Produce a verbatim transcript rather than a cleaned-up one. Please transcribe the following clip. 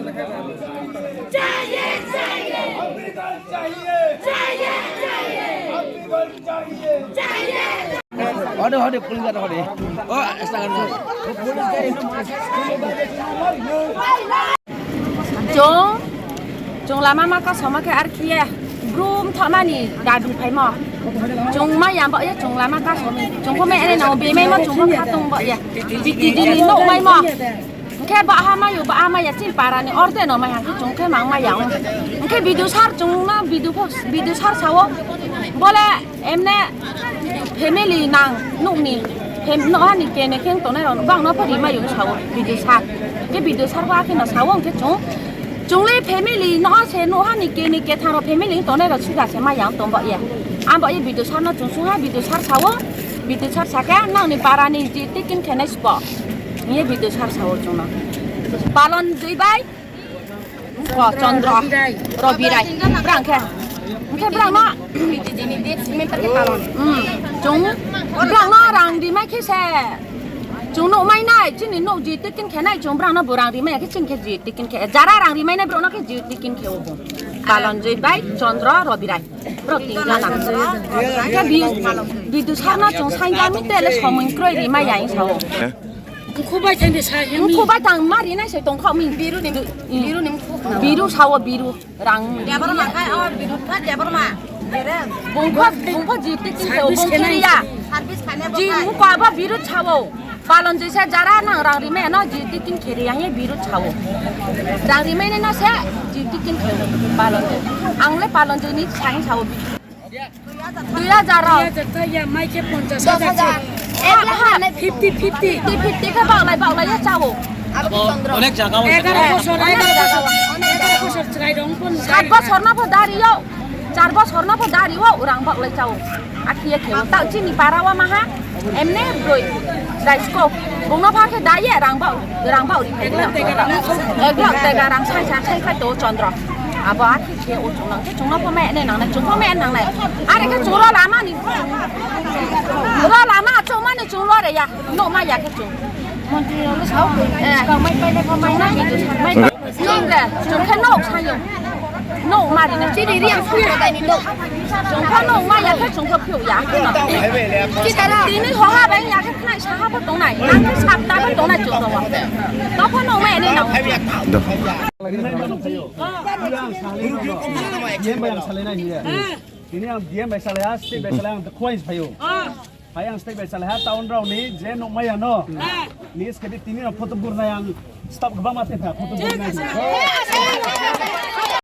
Hode, hode, police guard hode. Oh, esta kan. Chwng, chwng lama ma kasoma khe ar khiye brum thoknani dabi phaimo. Chwng ma yam ba ye chwng lama kasomi. Chwng kho me ene no bemai mo chwng kho khatung ba ye. Biti dini no mai mo. Hwnkhe ba ha mayo, ba ha maya chini parani orde no mai hangkhe chwng khe mang maya. Hwnkhe video sar chwng ma video pho, video sar sao. Bole Emne family nang nukni fam-, nohani kene khe tongnai rok bang no pha rimai yung sao video sar. Ke video sar ba khe no sao hwnkhe chwng chwngli family no se nohani kene kethang rok family tongnai rok sida se maya tong ba ya. Am ba ye video sar no chwng sung ha video sar sao video sar saka nangni parani je tikin khenai spo. Ye video sar sao chwng no. Palon joi bai. Ko Chandra, Robirai, brang khe. Hwnkhe brang no. Hmm, chwng, brang no rang rimai khe se. Chwng nuk mai nai, chini nuk ji tikin khe nai, chwng brang no bo rang rimai khe chini khe ji tikin khe. Jara rang rimai nai brok no khe ji tikin khe obo. Palon joi bai Chandra, Robirai. Brok tin jana. Khe bi, bidu sarno chwng sainjami tele somoi kroi rimai ya sao. Mukhubai thangde sa hemi. Mukhubai thang mari nai se tongkha mi. Biru ni, biru ni mukhu. Biru sao biru rang. Debar ma khai o biru kha debar ma. Bungkha bungkha jiti kin sao bungkha ya. Service khaina bo ji khai. Mukha ba biru sao. Palon joi sa jara nang rang rimai no jiti kin kheri yang ye biru sao. Rang rimai no se jiti kin kheri palon joi. Ang le palon joi ni sang sao. Dui hajar rok. Dui hajar ta ya, mai khe ponchash hajar se. Ek lakh ha, fifty fifty. Fifty fifty khe baklai baklai ya chao. Onek jaga o. Egaroh bosor, egaroh bosor, egaroh bosor chwrai rong pon. Sat bosor no pho dari yo. Char bosor no pho dari o, rang baklai chao. Akhiya khe o. Ta chini para wa maha. Emne broi. Daisko. Bungno pha khe dai ye rang bau, rang bau ri. Ek lakh tega rang sai sai sai khai to Chandra. Abo akhi khe o chungnang khe chungno pha me ne nang nai, chung pha me nang nai. Are khe chung ro lama ni. Ro lama chung mani chung lo re ya. No ma ya khe chung. Montri ro sao. Eh. Mai pai le pha mai nai. Chwng de, chwng khe nok sayo. Nok mari na chini ri ang suya dai ni nok. Chwng khe nok ma ya khe chwng khe phiyok ya khe no. Tini hoha bai ya khe khnai saha bo tongnai. Nang khe sapta bo tongnai chwng ro. Tokho nok ma ene na. Yen bai ang salai na hiya. Tini ang D M bai salai ha, state bai salai ang the coins phayo. Hai ang state bai salai ha town rao ni je nukmaya no. Ni skedi tini no photo bur nai ang stop gba mate pha photo bur nai.